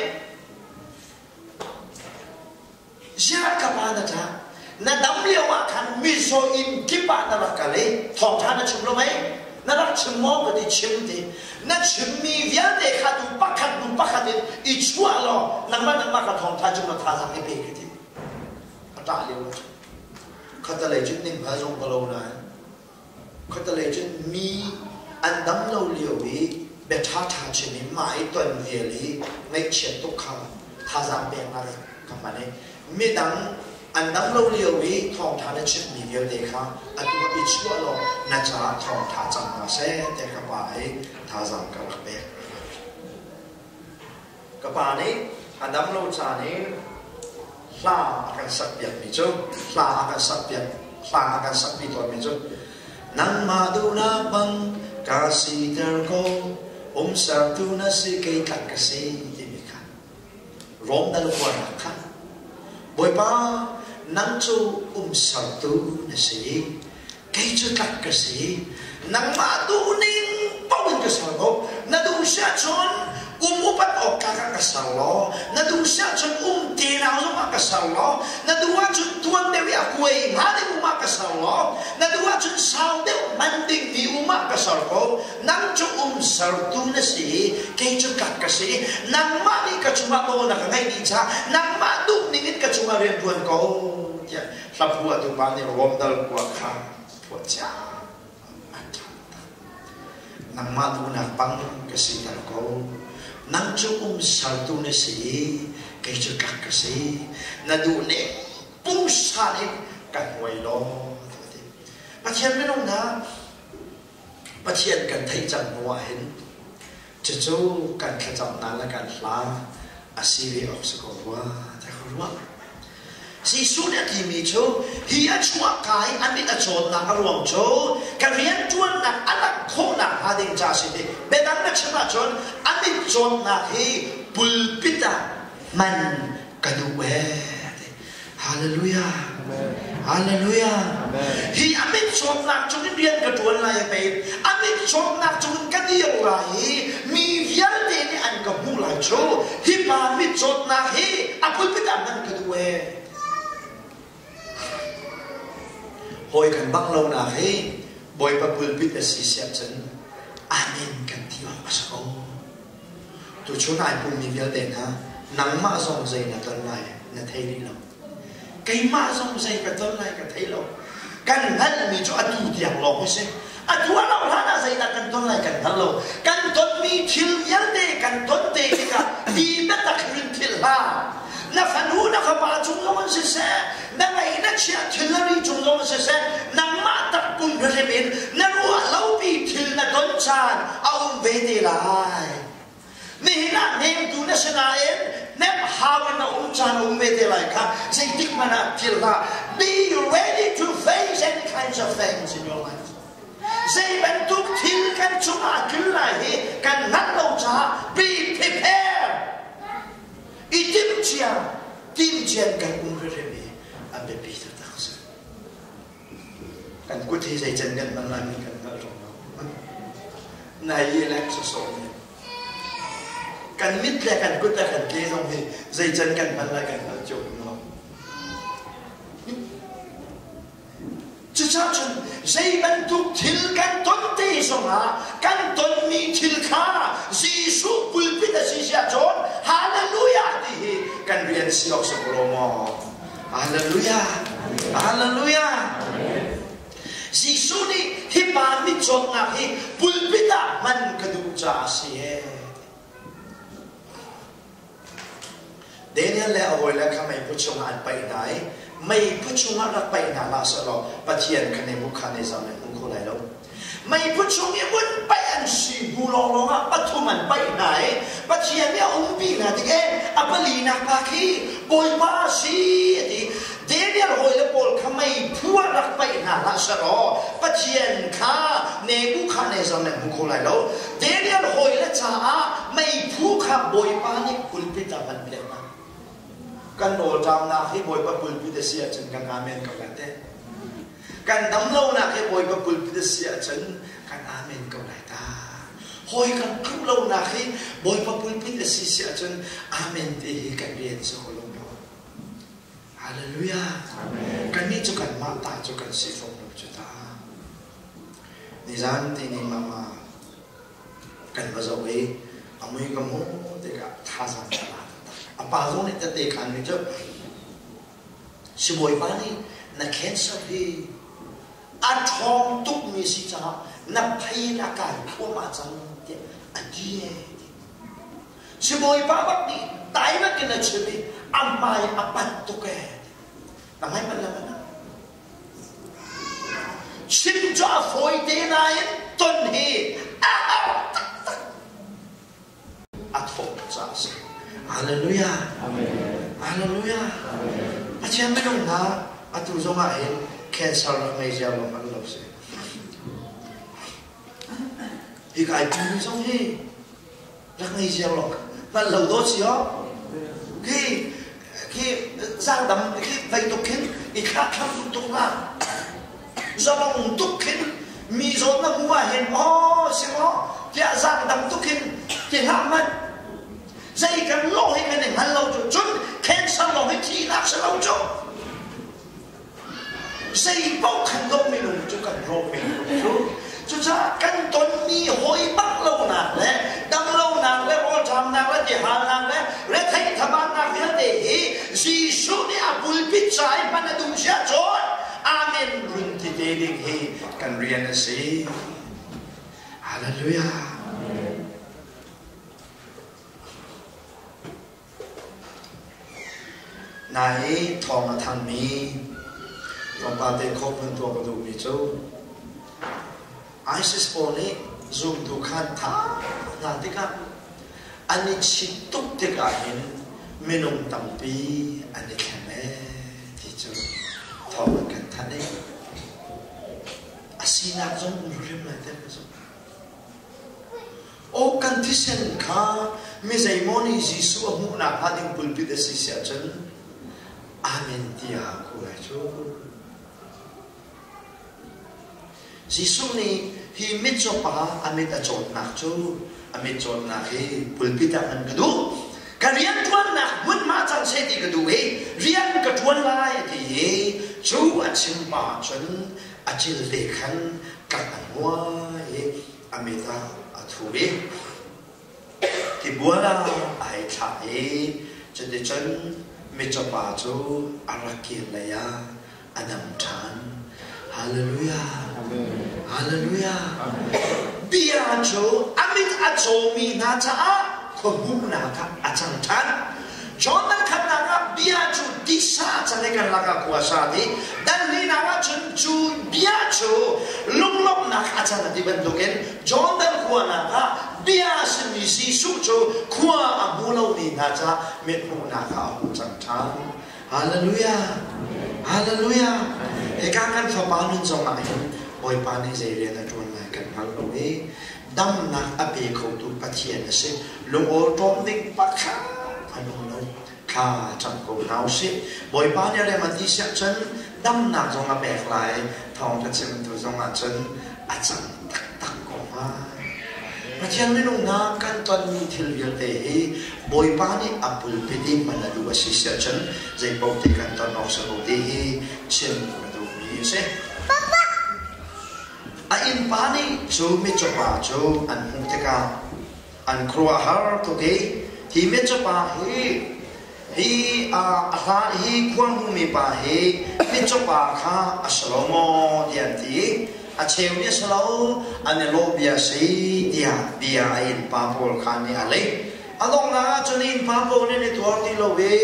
ziah ka pa na ṭah? Na dam lio ah khan mizaw inn kip ah na rak kal i thawngṭha na chim lo mei? Na rak chim maw ka ti chim ti. Na chimmi vialte kha tu pakhat hnu pakhat in i chuah law nangmah nangmah kha thawngṭha cu na thazaang i pe ka ti. A ṭah lio ah cun khatalei cun ning hngal zong ka lo nain khatalei cun mi an dam lo lio i bia ṭhaṭha chim i mah i ton vial i ngaihchiat tuk kha thazaang peknak ka hman i midang an dam lo lio i thawngṭha na chimhmi vialte kha atu ah i chuah law na caah thawngṭha cang hna seh tiah ka pa i thazaang ka rak pek. Ka pa nih a dam lo caan i hla a kan sakpiakmi cu hla a kan sakpiak hla a kan sakpi tawnmi cu nangmah duhnak bang ka siter ko umsertu na si kei tlak ka si timi kha Rom na lukuarnak kha Bawipa nang cu umsertu na si kei cu tlak ka si nangmah duhning paoh in ka ser ko na duh siah cun um upat awk tlak ah ka ser law na duh siah cun um tenau zong ah ka ser law na duh ahcun tuan deuh i a kuai hnga ding um ah ka ser law na duh ahcun sau deuh hman ding mi um ah ka ser ko nang cu um sertu na si i kei cu tlak ka si nangmah nih ka cungah nawl na ka ngeih dih caah nangmah duh ning in ka cungah. chungah rian ṭuan ko tiah hlaphuahtu pa nih Romdal khua kha phuah cia a ṭha Nangmah duhnak bang ka siter ko. Nang cu umsertu na si i kei cu tlak ka si. Na duh ning pungsan in ka hnuai law tiah a ti. Pathian minung hna, Pathian kan theih cang hnu ah hin cucu kan thlacamnak le kan hla a si ve awk si ko rua tiah ka ruah. Jesuh nih a timi cu hi a chuahka i a mit a cawtnak a ruang cu ka rianṭuannak a langh khawhnak hnga ding ca a si ti. Biadang na chim ahcun a mit cawtnak hi pulpit ah hman ka duh ee. Hallelujah. Hallelujah. Hi a mit cawtnak cungin rian ka ṭuan lai a pei. A mit cawtnak cungin ka dir lai i mi vialte nih an ka hmuh lai cu. Hi pa mit cawtnak hi a pulpit ah hman ka duh ee. Hawi kan bang lonak hi Bawipa pulpit a si siah cun Amen kan ti awk a si ko. Tuchun ai pummi vialte hna, nangmah zong zei na ton lai na thei rih lo. Keimah zong zei ka ton lai ka thei lo. Kan hngalhmi cu atu tiang lawng a si. Atu a loh hlan ah zeidah kan ton lai kan hngal lo. Kan tonmi thil vialte kan ton te tikah ti biatak hin thil hlah. Na fanu na fapa cung zong in siseh, na ngeih na chiah thilri cung zong in siseh, nangmah takpum hrim in na ruah lopi thil na ton caan a um ve te lai. Nihin ah hnemtu na si nain hnemh hau in na um caan a um ve te lai kha zeitik hmanh ah philh hlah. Be ready to face any kinds of things in your life. Zei bantuk thil kan cungah a tlun lai hi kan hngalh lo caah be prepared. I timhcia, timhcia kan um hrimhrim hi a biapi taktak a si. Kan kut hi zei can kan hman lai mi kan hngalh ṭung lo. Nai i lek sawsawh nih kan mit le kan kut le kan ke zong hi zei can kan hman lai kan hngalh cio lo. Cucaah cun zei bantuk thil kan ton te zongah kan tonmi thil kha Jesuh pulpit a si siah cun Hallelujah ti hi kan rian si awk si ko lo maw? Hallelujah! Hallelujah! Jesuh nih hi pa mitcawtnak hi pulpit ah hman ka duh caah a si ee. Daniel le a hawile kha meiphu chungah an paih hna i meiphu chungah rak paih hna hlah sehlaw Pathian kha Nebuchadnezzar nih a hmu kho lai lo. Meiphu chung i vun paih an si hnu lawnglawng ah pathum an paih hna i Pathian nih a umpi hna tik e a palinak pa khi Bawipa a si a ti. Daniel hawile pawl kha meiphu ah rak paih hna hlah sehlaw Pathian kha Nebuchadnezzar nih a hmu kho lai lo. Daniel hawile caah meiphu kha Bawipa nih pulpit ah van piak hna. Kan rawlṭamnak hi Bawipa pulpit a si ahcun kan amen ko lai teh. Kan damlonak hi Bawipa pulpit a si ahcun kan amen ko lai ta. Hawi kan tluk lonak hi Bawipa pulpit a si si ahcun amen ti hi kan rian si ko lo maw? Hallelujah. Kannih cu kanmah ta cu kan si fawn lo cu ta. Nizan ti ni mama kan va zoh i a mui ka hmuh tikah thazaang ka la taktak. A pa zong nih tette khan mi cu Sibawipa nih na cancer hi a ṭhawng tukmi si caah na phei in a kai thluahmah cang tiah a ti ee. Sibawipa bak nih taimak in a chim i a hmai a panh tuk ee. Na hmai panh le mana? Chim cu a fawi te nain ton hi a har taktak. A thawh caah a si. Hallelujah. Hallelujah. Pathian minung hna atu zong ah hin cancer rak ngei ziar lo hmanh lo si. Hi kai pu zong hi rak ngei ziar lo hmanh lo dawt si ho. Khi khi zangdam khi vei tuk khin i thlah thlam tuk tuk la. Zalong tuk khin mi zawn na hmu ah hin aw si maw tiah zaangdam tuk hin ti hlah hmanh. Zei kan lawh hi kan i hngal lo cu cun cancer lawng hi thihnak si lo cu. Zei paoh khan dawh minung cu kan rawk men ko cu. Cucaah kan tonmi hawi bak lonak le damlonak le rawlṭamnak le tihalnak le retheih thabatnak vialte hi Jesuh nih a hman a duh si ahcun amen run ti te ding hi kan rian a si. Hallelujah. Nai thawng a thangmi tlawmpal te khawh hmun tuah ka duhmi cu ISIS pawl nih zumtu khan tha hna tikah an i chit tuk tikah hin minung tampi an i thleng ee ti cu thawng an kan thanh i a sinak zong um hrim lai te ka zumh. Aw kan thisen kha mi zeimaw nih Jesuh a hmuhnak hnga ding pulpit a si si ahcun Amen tiah ku lai cu. Jesuh nih hi mitcaw pa a mit a cawtnak cu a mit cawtnak hi pulpit ah hman ka duh. Ka rianṭuannak hmunhma cang seh ti ka duh i rian ka ṭuan lai a ti i cu a chim pa cun a cil te khan kak a hmuai i a mit ah a thu i tibual ah ai thlah i cuticun mitcawpa cu a rak kir lei ah a dam ṭhan. Hallelujah! Hallelujah! Bia cu a mit a cawmi hna caah khuahmuhnak ah a cang ṭhan. John dal khatnak ah bia cu tisa can i kan lakah khua sa ti dal linak ah cun cu bia cu lunglawmhnak a can a ti bantukin John dal khuanak ah bia a simi Jesuh cu khua a hmu lomi hna caah mithmuhnak ah a hung cang ṭhan. Hallelujah! Hallelujah! Hika kan fapa nun zong ah hin Bawipa nih zei rian a ṭuan lai kan hngal lo i damnak a pe khotu Pathian a si. Lungawṭawm ding pakhat an um lo. Thla cam ko hna usih. Bawipa nih rem a ti siah cun damnak zong a pek lai. Thawngṭha chimtu zong ah cun a cang taktak ko hnga. Pathian minung hna kan tonmi thil vialte hi Bawipa nih a pulpit i hman a duh a si siah cun zeipaoh ti kan ton awk si ko ti hi chim ka duhmi a si. A innpa nih cu mitcawpa cu an hmuh tikah an khuaruahhar tuk i hi mitcawpa hi hi a hla hi khua hmumi pa hi mitcawpa kha a si lo maw tiah an ti. A cheu nih a si lo, an i lawh bia a si tiah bia a innpa pawl kha nih a leh. A donghnak ah cun innpa pawl nih an i tuar ti lo i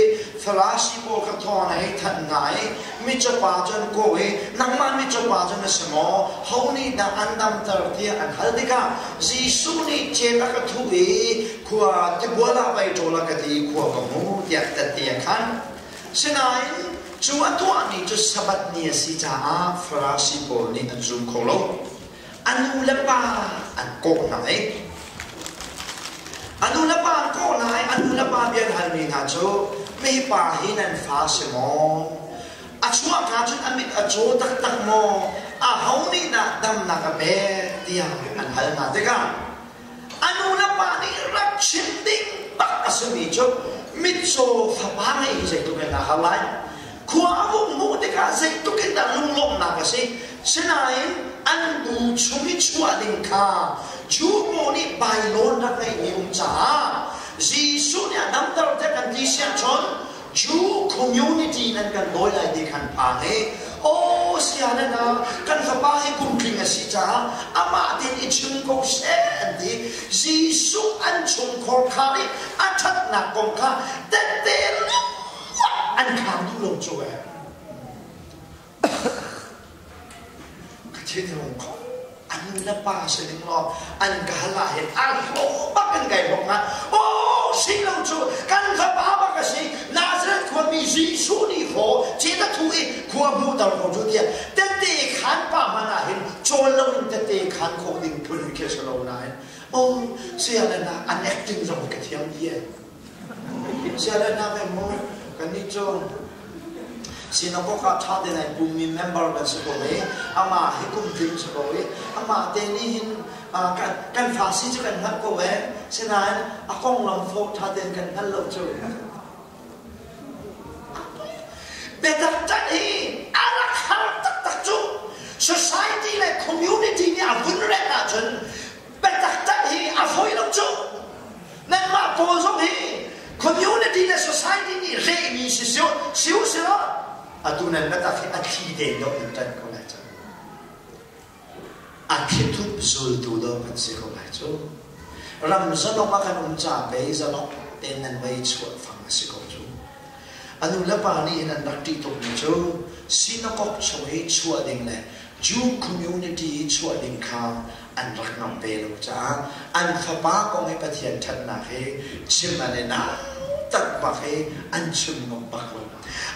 Farasi pawl kha thawng an hei thanh hna i mitcawpa cu an kawh i nangmah mitcawpa cu na si maw? Ho nih dah an damter tiah an hal tikah Jesuh nih cet a ka thuh i khua tibual ah vai ṭawl a ka ti i khua ka hmu tiah tette a khan. Sinain cu a tuahmi cu Sabbath ni a si caah Farasi pawl nih an zum kho lo. A nu le pa an kawh hna i a nu le pa an kawh hna i a nu le pa bia an halmi hna cu hi pa hi nan fa si maw? A chuahka cun a mit a caw taktak maw? Aho nih dah damnak a pek? tiah an hal hna tikah a nu le pa nih rak chim ding bak a simi cu mitcaw fapa ngei hi zeitluk in dah har lai khua a vung hmuh tikah zeitluk in dah lunglawmhnak a si sinain an bu chung i chuah ding kha Jew pawl nih bailawn rak ngeihmi um caah Jesuh nih a damter tiah kan ti siah cun Jew community nan kan dawi lai ti khan phang i aw sia le na kan fapa hi kumtling a si caah amah tein i chim ko seh an ti. Jesuh an chungkhor kha nih a ṭhatnak kong kha tette an khang duh lo cu eh. Ka thinlung kho an le pa si ding law an ka hal ah hin a hlawh bak in kai hlawk nga oh si lo cu kan fapa bak a si Nazareth khuami Jesuh nih haw chet a thu i khua hmuhter ko cu tiah tette khan pa hmanh ah hin cawl lo in tette khan khawh ding phun khi si lo nain oh saya le na an acting zong ka thiam dih Siaherhnak he maw kannih cu synagogue ah ṭha tein ai pummi member kan si ko i amah hi kum tling si ko i amah te nih hin kan fa si cu kan hngalh ko ee sinain a konglam fawh ṭha tein kan hngal lo cu. Biatak ṭanh hi a rak har taktak cu society le community nih a vun rengh ahcun biatak ṭanh hi a fawi lo cu. Nanmah pawl zong hi community le society nih rehmi si si u si lo. Atu nan biatak hi a thi tein dawh nan ṭanh ko lai cu. A thlithup zultu dawh kan si ko lai cu. Ram zalong ah kan um ca pei zalong tein nan vei chuah fang a si ko cu. A nu le pa nih hin an rak ṭih tukmi cu sinakok chung i chuah ding le Jew community i chuah ding kha an rak ngamh ve lo caah an fapa kong i Pathian ṭhatnak hi chim an i nautat bak i an chim ngam bak lo.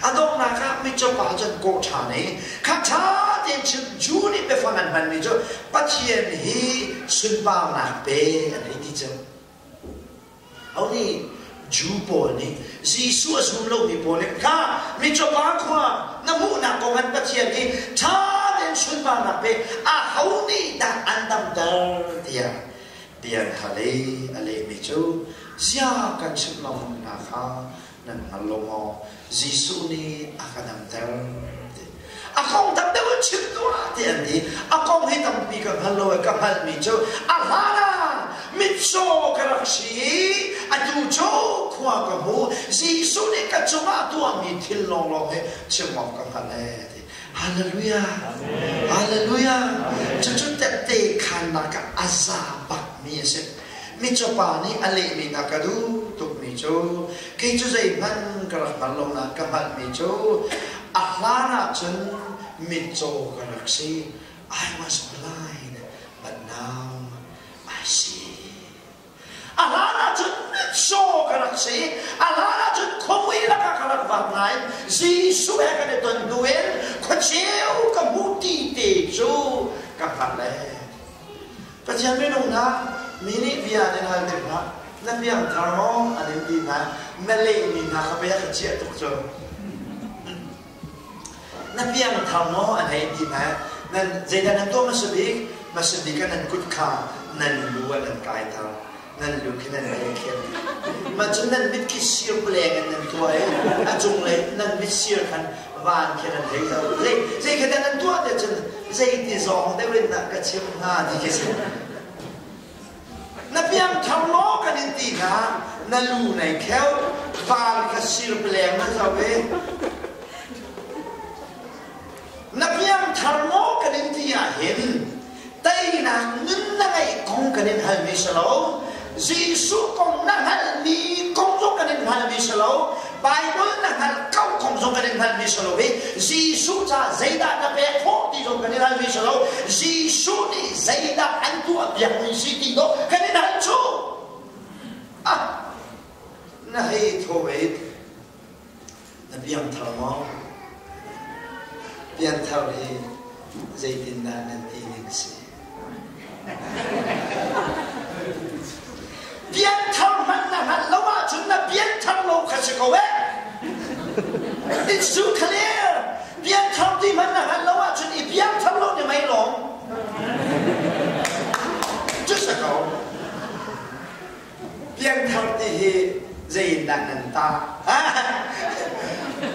A donghnak ah mitcawpa cu an kawh ṭhan i kha ṭha tein chim Jew nih biafang an hmanmi cu Pathian hi sunparnak pe an hei ti cang. Ho nih Jew pawl nih Jesuh a zum lomi pawl nih kha mitcawpa khua na hmuhnak kong an Pathian hi ṭha tein sunparnak pe aho nih dah an damter tiah bia an hal i a lehmi cu zia kan chimh lengmang hna kha nan hngal lo maw Jesuh nih a ka damter ti a kong tam deuh in chim tuah ti an ti a kong hi tampi ka hngal lo i ka hngalhmi cu a hlan ah mitcaw ka rak si i atu cu khua ka hmu Jesuh nih ka cungah tuahmi thil lawnglawng hi chim awk ka hngal ee ti Hallelujah Hallelujah cucu tette khannak ah a za bakmi a si Mitcawpa nih a lehmi hna ka duh tukmi cu kei cu zeihmanh ka rak hngal lo nain ka hngalhmi cu a hlan ahcun mitcaw ka rak si. I was blind, but now I see. A hlan ahcun mitcaw ka rak si. A hlan ahcun khuamui lakah ka rak vak nain Jesuh he kan i ton hnu in khuaceu ka hmuh ti te cu ka hngalh le Pathian minung hna, mi nih bia an in hal tik hna, na piangthar maw an in ti hna, na lehmi hna kha pei a ka chiah tuk cu. Na piangthar maw an hei ti hna, nan zeidah nan tuah hmasa bik? Hmasa bik ah nan kut kha nan lu ah nan kaiter. Nan lu khi nan lei khin. Mah cun nan mit khi sir paleng in nan tuah i a cunglei nan mit sir khan van khi nan hei zoh. Zei zei khi dah nan tuah te cun zeiti zawng deuh in dah ka chim hnga ti khi si. Na piangthar maw kan in ti hna, na lu nei kheu, van kha sir paleng na zoh i Na piangthar maw kan in ti ahhin teinak nun na ngeih kong kan in halmi si lo. Jesuh kong na hngalhmi kong zong kan in hngalmi si lo. Bible na hngalh ko kong zong kan in hngalhmi si lo i Jesuh caah zeidah na pek khawh ti zong kan in halmi si lo. Jesuh nih zeidah an tuah piakmi si ti dawh kan in hal cu. Ah, na hei thaw i Na piangthar maw? Piangthar hi zeitindah nan ti ning si? Piangthar hmanh na hngalh lo ahcun na piangthar lo kha si ko eh. It's too clear. Piangthar ti hmanh na hngalh lo ahcun i piangthar lo ni mei lawng. Cu si ko. Piangthar ti hi zeiindah nan tah?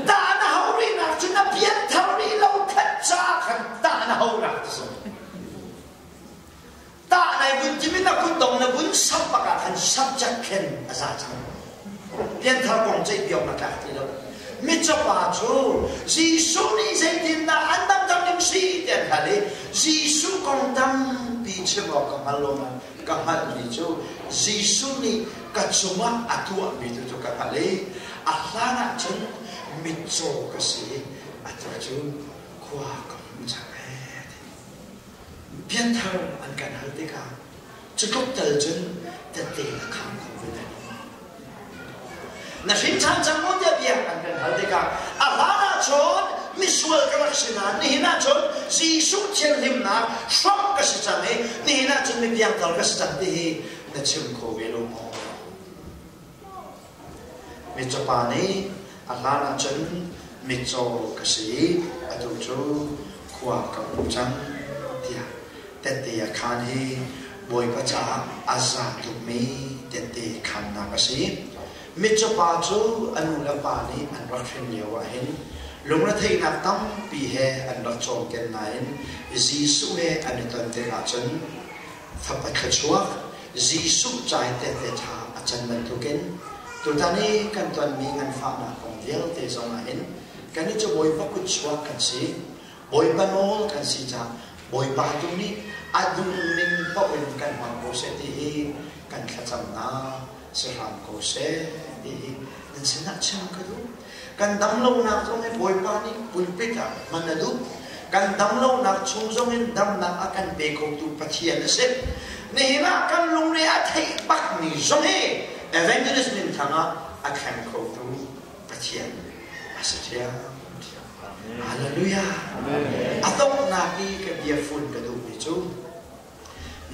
Tah na hau rihnak cu na pianthar rih lo khat caah khan tah na hau nak ti si. Tah nai vun tim in na kutdong na vun samh bak ah khan subject khen a za cang. Pianthar kong ceih piak na tlak ti lo. Mitcawpa cu Jesuh nih zeitindah an damter ning si ti an hal i Jesuh kong tampi chim awk ka hngal lo nain ka hngalhmi cu Jesuh nih ka cungah a tuahmi tu cu ka hngalh i a hlan ah cun mitcaw ka si i atu cu khua ka hmu cang ee ti. Pianthar an kan hal tikah cu tluk tal cun tette na khang kho ve lai lo. Na hrin ṭhan cang maw tiah bia an kan hal tikah a hlan ahcun misual ka rak si nain nihin ahcun Jesuh thianhlimnak hrawmh ka si cang i nihin ahcun mi piangthar ka si cang ti hi na chim kho ve lo maw? Mitcawpa nih a hlan ahcun mitcaw ka si i atu cu khua ka hmu cang tiah tette a khaan hi Bawipa caah a za tukmi tette khaannak a si. Mitcawpa cu a nu le pa nih an rak hrin lio ahhin lungretheihnak tampi he an rak cawmken nain Jesuh he an i ton tikah cun fapa thluachuak Jesuh ca i tette ṭha a can bantukin tutan i kan tonmi nganfahnak kong vialte zong ahhin. Kan i cu Bawipa kutchuak kan si. Bawipa nawl kan si caah Bawipa tu nih a duhning paoh in kan hmang ko seh ti hi kan thlacamnak si hram ko seh ti hi nan sinah chim ka duh. Kan damlonak zong hi Bawipa nih pulpit ah hman a duh. Kan damlonak chung zong in damnak a kan pe khotu Pathian a si. Nihin ah kan lungre a theih bakmi zong hi evangelist minthang ah a thleng khotu Pathian a si ṭhiamṭhiam. Hallelujah. A donghnak i ka bia fun ka duhmi cu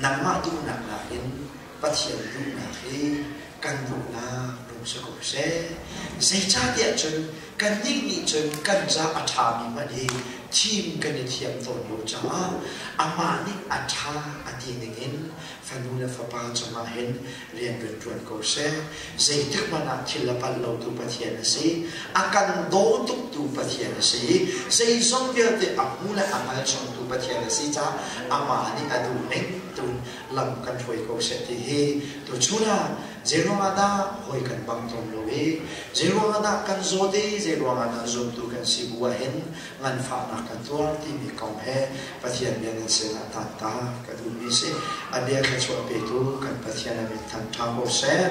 nangmah duhnak nakin Pathian duhnak hi kan duhnak lung si ko seh. Zeicahtiah cun kannih nih cun kan ca a ṭhami hmanh hi thim kan i thiam tawn lo caah amah nih a ṭha a ti ningin fanu le fapa cungah hin rian kan ṭuan ko seh. Zeitik hmanh ah thil a palh lotu Pathian a si. A kan daw tuktu Pathian a si i zeizong vialte a hmu le a hngal chungtu Pathian a si caah amah nih a duh ning tu lam kan hruai ko seh ti hi tuchun ah zeiruang ah dah hawi kan bang tawn lo i zeiruang ah dah kan zawt i zeiruang ah dah zumtu kan si bu ah hin nganfahnak kan tuar timi kong he Pathian bia nan sinah tanta ka duhmi si. A bia thluachuah petu kan Pathian a min thangṭha ko seh.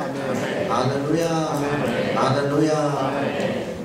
Hallelujah. Hallelujah.